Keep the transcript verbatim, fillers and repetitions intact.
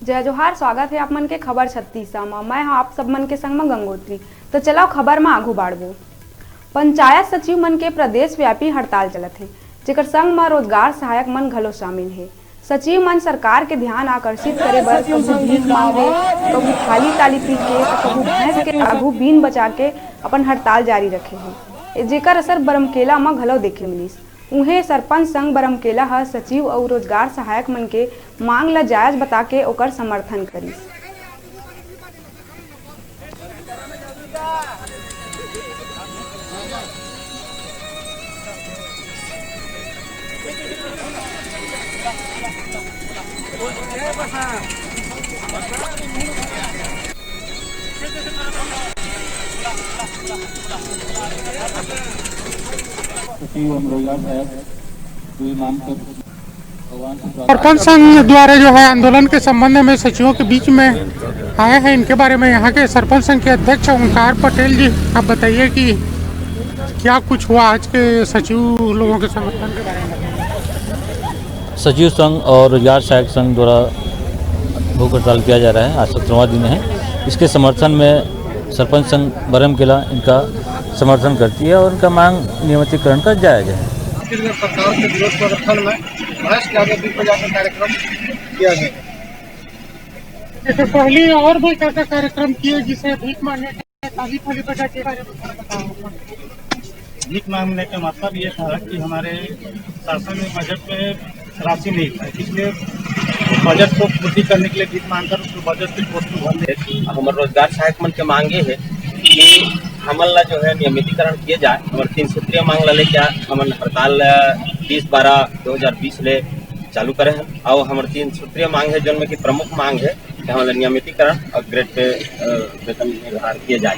जय जोहार, स्वागत हे आप मन के खबर छत्तीस म। मैं ह आप सब मन के संग म गंगोत्री। तो चलव खबर म आगू बाढ़बो। पंचायत सचिव मन के प्रदेश व्यापी हड़ताल चलत हे, जेकर संग म रोजगार सहायक मन घलो शामिल हे। सचिव मन सरकार के ध्यान आकर्षित करे बर कभू भीख मांगे, कभू थाली ताली पी के, त कभू भैंस के आगू बीन बचा के अपन हड़ताल जारी रखे हे, जेकर असर बरमकेला म घलो देखे मिलिस। उहें, सरपंच संघ बरमकेला ह सचिव अउ रोजगार सहायक मन के मांग ल जायज बता के ओकर समर्थन करिस। सचिव अनुराग साहब, कोई मांग कर भगवान से प्रार्थना सरपंच संघ द्वारा जो है आंदोलन के संबंध में सचिवों के बीच में आए हैं, इनके बारे में यहाँ के सरपंच संघ के अध्यक्ष ओंकार पटेल जी, आप बताइए कि क्या कुछ हुआ आज के सचिव लोगों के समर्थन के बारे में? सचिव संघ और रोजगार सहायक संघ द्वारा भूख हड़ताल किया जा रहा है, आज सत्रहवाँ दिन है। इसके समर्थन में सरपंच संघ बरमकेला इनका समर्थन करती है और इनका मांग नियमितीकरण का जायज है। आखिर में सरकार के विरोध प्रदर्शन में भैंस के आगे दीप बजा के कार्यक्रम किया गया। जैसे पहले और भी क्या क्या कार्यक्रम किए, जिसे भीख मांगने के, ताली थाली बजा के कार्यक्रम बताओ। भीख मांगने का मतलब ये था कि हमारे शासन में बजट में राशि नहीं था, इसलिए बजट को पूर्ति करने के लिए भीख मांगकर उसको बजट से पोस्ट भरने। हमर रोजगार सहायक मन के मांग ये है कि हमन ला जो है नियमितीकरण किए जाए। हमर तीन सूत्रीय मांग ला लेके हमन हड़ताल बीस बारह दो हजार बीस ले चालू करे हैं और हमर तीन सूत्रीय मांग है, जोन में कि प्रमुख मांग है कि हमन ला नियमितीकरण और ग्रेड पे, अ, वेतन निर्धारण किए जाए।